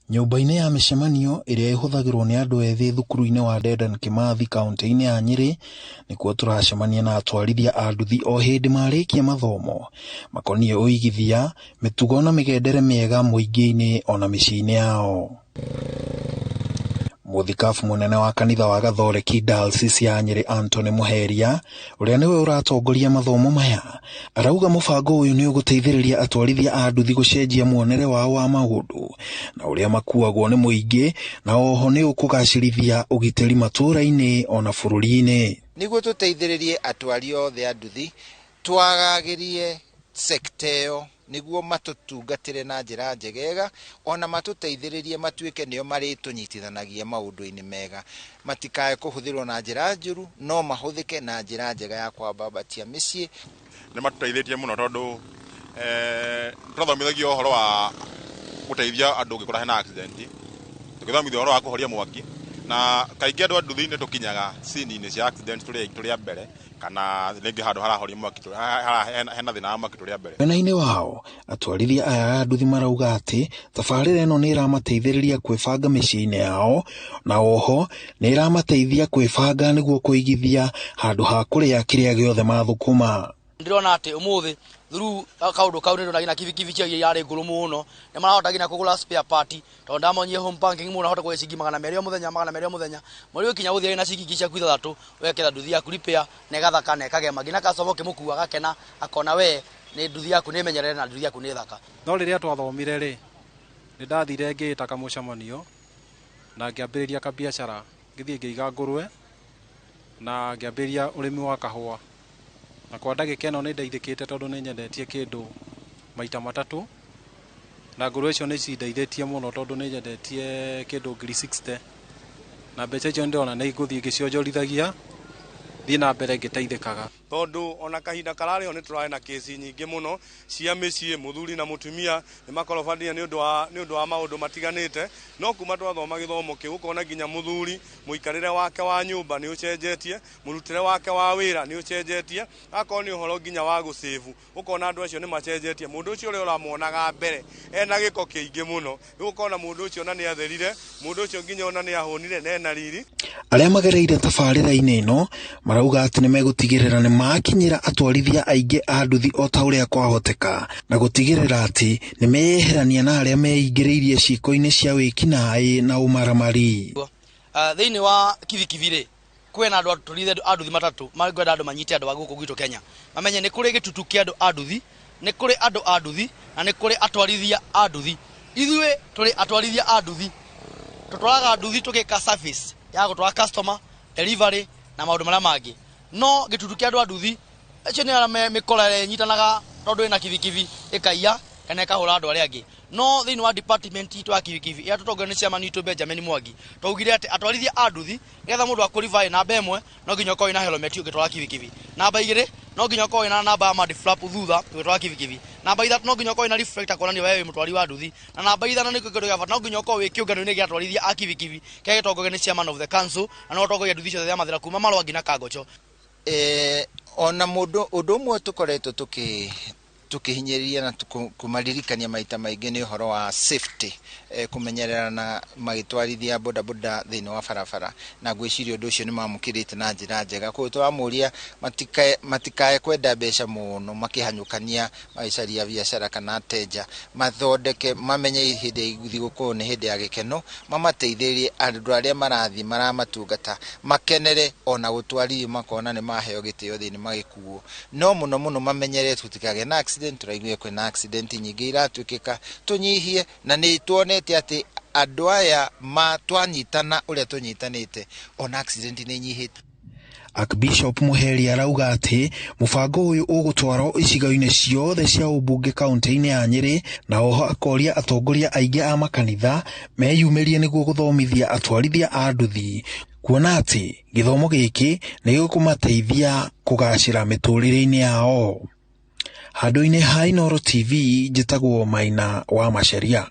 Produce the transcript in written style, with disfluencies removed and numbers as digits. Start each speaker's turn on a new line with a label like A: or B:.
A: Nyũmba-inĩ ya mĩcemanio ĩrĩa ĩhũthagĩrwo nĩ andũ ethĩ thukuru-inĩ wa Dedan Kimathi kaunti-inĩ ya Nyĩrĩ nĩkuo tũracemania na atwarithia a nduthi o hĩndĩ marĩkia mathomo makoniĩ ũigithia, mĩtugo na mĩgendere mĩega mũingĩ-inĩ ona mĩciĩ-inĩ yao. Mũthikabu mũnene wa kanitha wa Gathoreki Diocese ya Nyĩrĩ Anthony Muheria ũrĩa nĩwe ũratongoria mathomo maya arauga mũbango ũyũ nĩ ũgũteithĩrĩria atwarithia a nduthi gũcenjia muonere wao wa maũndũ na ũrĩa makuagwo nĩ mũingĩ na oho nĩ ũkũgacĩrithia ũgitĩri matũũra-inĩ ona bũrũri-inĩ.
B: Nĩguo tũteithĩrĩrie atwari othe a nduthi twagagĩrie sekta ĩyo nĩguo matũtungatĩre na njĩra njegega ona matũteithĩrĩrie matuĩke nĩo marĩtũnyitithanagia maũndũ-inĩ mega, matikae kũhũthĩrwo na njĩra njũru no mahũthĩke na njĩra njega ya kwambambatia mĩciĩ.
C: Nĩ matũteithĩtie mũno tondũ tũrathomithagio ũhoro wa gũteithia andũ ũngĩkora hena accident, tũgĩthomithio ũhoro wa kũhoria mwaki, na kaingĩ andũ a nduthi nĩ tũkinyaga scene-inĩ cia accident tũrĩ a mbere kana rĩngĩ handũ harahoria mwaki hena thĩna wa mwaki tũrĩ a mbere.
A: Mwena-inĩ wao atwarithia aya a nduthi marauga atĩ tabarĩra ĩno nĩ ĩramateithĩrĩria kwĩbanga mĩciĩ-inĩ yao na oho nĩ ĩramateithia kwĩbanga nĩguo kũigithia handũ ha kũrĩa kĩrĩa gĩothe mathũkũma.
D: Ndĩrona atĩ ũmũthĩ through kaũndũ kau nĩ ndĩrona nginya kibikibi ciao iria irarĩ ngũrũ mũno nĩ marahota nginya kũgũra spare part tondũ ndamonire home banking mũndũ ahota kũgũra ciringi 200 o mũthenya, 200 o mũthenya, mweri ũkinya gũthiĩ na ciringi ciaku 6 wekĩra nduthi yaku repair na ĩgathaka na ĩkagema nginya customer ũkĩmũkua agakena akona we nĩ nduthi yaku nĩ menyerere na nduthi yaku nĩ thaka.
E: No rĩrĩa twathomire rĩ, nĩ ndathire ngĩĩta kamũcemanio na ngĩambĩrĩria kabiacara, ngĩthiĩ ngĩiga ngũrwe na ngĩambĩrĩria ũrĩmi wa kahũa. Na kwa ndagĩka ĩno nĩ ndeithĩkĩte tondũ nĩ nyendetie kĩndũ maita 3 na ngũrwe icio nĩ cindeithĩtie mũno tondũ nĩ nyendetie kĩndũ 60,000 na mbeca icio ndĩrona nĩ ngũthiĩ ngĩcionjorithagia thiĩ na mbere ngĩteithĩkaga.
F: Tondũ ona kahinda kararĩ ho nĩ tũrarĩ na kesi nyingĩ mũno cia mĩciĩ, mũthuri na mũtumia nĩ makorobania nĩ ũndũ wa maũndũ matiganĩte, no kuma twathoma gĩthomo kĩu ũkona nginya mũthuri mũikarĩre wake wa nyũmba nĩ ũcenjetie, mũrutĩre wake wa wĩra nĩ ũcenjetie, akorwo nĩ ũhoro nginya wa gũcĩbu ũkona andũ acio nĩ macenjetie. Mũndũ ũcio ũrĩa ũramuonaga mbere ena gĩko kĩingĩ mũno, rĩu ũkona mũndũ ũcio ona nĩ atherire, mũndũ ũcio nginya ona nĩ ahũnire na ena riri.
A: Arĩa magereire tabarĩra-inĩ ĩno marauga atĩ nĩ megũtigĩrĩra nĩ makinyĩra atwarithia aingĩ a nduthi o ta ũrĩa kwahoteka na gũtigĩrĩra atĩ nĩ meyeherania na arĩa meingĩrĩirie ciĩko-inĩ cia wĩkinaĩ na ũmaramari.
D: Thĩinĩ wa kibikibi rĩ, kwĩna andũ atwarithia a nduthi matatũ mangĩenda andũ manyite andũ a gũkũ gwitũ Kenya mamenye nĩ kũrĩ gĩtutu kĩa andũ a nduthi, nĩ kũrĩ andũ a nduthi na nĩ kũrĩ atwarithia a nduthi. Ithuĩ tũrĩ atwarithia a nduthi, tũtwaraga nduthi tũgĩka service ya gũtwara customer delivery na maũndũ marĩa mangĩ, no gĩtutu kĩa andũ a nduthi acio nĩ arĩa mĩkora ĩrĩa ĩnyitanaga tondũ ĩna kibikibi ĩkaiya kana ĩkahũra andũ arĩa angĩ. No thĩinĩ wa department itũ ya kibikibi ĩrĩa tũtongorio nĩ chairman witũ Benjamin Mwangi, twaugire atĩ atwarithia a nduthi nĩgetha mũndũ akũribaĩ namba 1 no nginya ũkorwo wĩna helmet ũgĩtwara kibikibi, namba 2 no nginya ũkorwo wĩna namba ya mud flap thutha ũgĩtwara kibikibi, namba 3 no nginya ũkorwo wĩna reflector kuonania wewe wĩ mũtwari wa nduthi, na namba 5 nĩkĩo kĩndũ gĩa bata no nginya ũkorwo wĩ kĩũngano-inĩ gĩa atwarithia a kibikibi kĩrĩa gĩtongoragio nĩ chairman of the council na nĩwe ũtongoragia nduthi ciothe cia Mathĩra kuma Marũa nginya Kangocho.
B: Ona mũndũ ũndũ ũmwe tũkoretwo tũkĩhinyĩrĩria na kũmaririkania maita maingĩ nĩ ũhoro wa safety, kũmenyerera na magĩtwarithia bodaboda thĩinĩ wa barabara, na ngwĩciria ũndũ ũcio nĩ mamũkĩrĩte na njĩra njega. Koguo tũramũria matikae kwenda mbeca mũno makĩhanyũkania magĩcaria biacara kana ateja, mathondeke mamenye hĩndĩ ya thigũkũ nĩ hĩndĩ ya gĩkeno, mamateithĩrĩrie andũ arĩa marathiĩ maramatungata makenere ona gũtwarithio makona nĩ maheo gĩtĩo thĩinĩ magĩkuo, no mũno mũno mamenyere tũtikagĩe na accident. Tũraiguire kwĩna accident nyingĩ iratuĩkĩka, tũnyihie, na nĩ tuonete atĩ andũ aya twanyitana ũrĩa tũnyitanĩte ona accident nĩ inyihĩte.
A: Archbishop Muheria arauga atĩ mũbango ũyũ ũgũtwarwo icigo-inĩ ciothe cia ũmbunge kaunti-inĩ ya Nyĩrĩ, na oho akoria atongoria aingĩ a makanitha meyumĩrie nĩguo gũthomithia atwarithia a nduthi, kuona atĩ gĩthomo gĩkĩ nĩ gĩkũmateithia kũgacĩra mĩtũrĩre-inĩ yao. Handũ-inĩ ha Inooro TV njĩtagwo Maina wa Macharia.